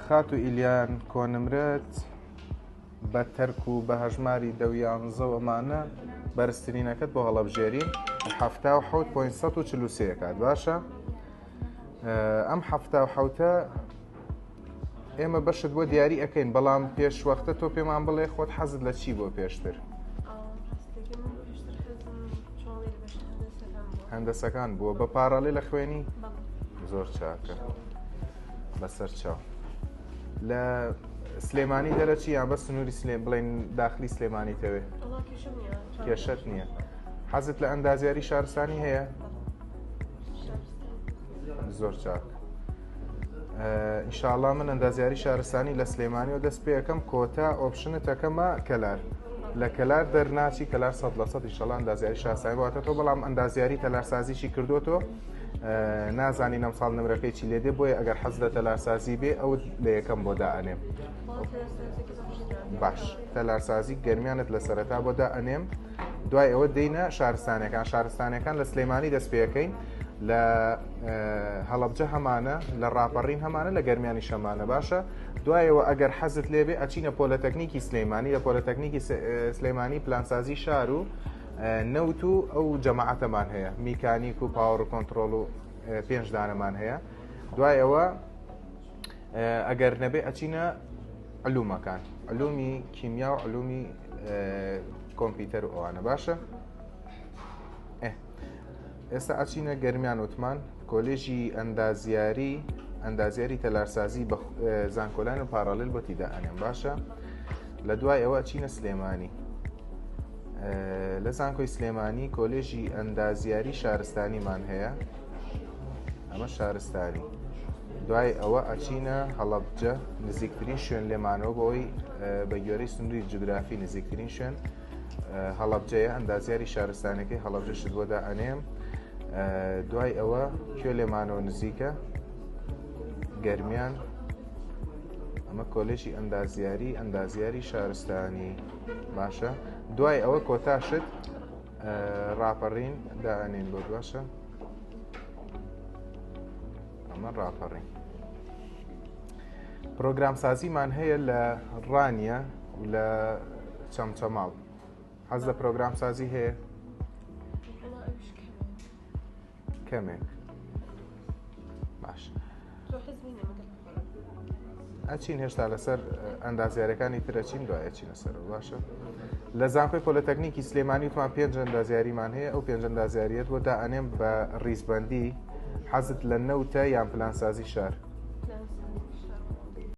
خاتوو ئیلیان کۆنمرەت بە تەرک و بە هەژماری دە و یانزە و ئەمانە بەرزترینەکەت بۆ هەڵەبژێرین 77.143 کات باشە ئەم 77ە ئێمە بەشت بۆ دیاری ئەەکەین بەڵام پێش وەختە تۆ پێمان بڵێ خۆت حەزت لە چی بۆ پێشتر هەندەسەکان بووە بە پاڕاڵێ لە خوێنی زۆر چاکە بەسەر چاو لە سلێمانی دەرەچی یان بە سنووری سلێ بڵین داخلی سلێمانی تەوێ کێشت نییە حەزت لە ئەندازیاری شارستانی هەیە زۆر چاک ئینشاءڵا من ئەندازیاری شارستانی لە سلێمانی و دەست پێەکەم کۆتا option ت ئەکەمە کەلار لە کەلار دەرناچی کەلار سە لە سە ئیشەڵا ئەندازیاری شارستانی واتە تۆ بەڵام ئەندازیاری تەلارسازیشی کردو تۆ نازانی نەم ساڵ نمرەکەی چی لێدێ بۆیە ئەگەر حەز لە تەلارسازی بێ ئەو لە یەکەم بۆ دائەنێم باش تەلارسازی گەرمیانت لە سەرەتا بۆ دائەنێم دوای ئەوە دێینە شارستانەکان شارستانەکان لە سلێمانی دەست پێەکەین لە هەڵەبجە هەمانە لە ڕاپەڕین هەمانە لە گەرمیانی شەمانە باشە دوایەوە ئەگەر حەزت لێبێ ئەچینە پۆلەتەکنیکی سلەیمانی لە پۆلەتەکنیکی سلەیمانی پلانسازی شار و نەوت و ئەو جەماعەتەمان هەیە میکانیک و power و کۆنتترۆل و پێنج دانەمان هەیە دوای ئەوە ئەگەر نەبێ ئەچینە علومەکان علومی کیمیا و علومی کۆمپیوتەر و ئەوانە باشە ئێستا ئەچینە گەرمیان وتمان کۆلێژی ئەندازیاری ئەندازیاری تەلارسازی بە زانکۆلان و پاڕالل بۆ تیدا ئەنێم باشە لە دوای ئەوە ئەچینە سلێمانی لە زانکۆی سلێمانی کۆلێژی ئەندازیاری شارستانیمان هەیە ئەمە شارستانی دوای ئەوە ئەچینە هەڵەبجە نزیکترین شوێن لێمانەوە بۆی بە گوێرەی سنووری جوگرافی نزیکترین شوێن هەڵەبجەیە ئەندازیاری شارستانەکەی هەڵەبجە شت بۆدا ئەنێم دوای ئەوە کوێ لێمانەوە نزیکە گەرمیان ئەمە کۆلێژی ئەندازیاری ئەندازیاری شارستانی باشە دوای ئەوە کۆتا شت ڕاپەڕین دائەنین بۆ باشە ئەمە ڕاپەڕین پرۆگرامسازیمان هەیە لە ڕانیە لە چەمچەماڵ حەز لە پرۆگرامسازی هەیە کەمێک باش ئەچین هێشتا لەسەر ئەندازیارەکانی تر ئەچین دوای ئەچینە سەرەوە باشە لە زانکۆی پۆلەتەکنیکی سلێمانی وتمان پێنج ئەندازیاریمان هەیە ئەو پێنج ئەندازیاریەت بۆ دائەنێم بە ڕیزبەندی حەزت لە نەوتە یان پلانسازی شار؟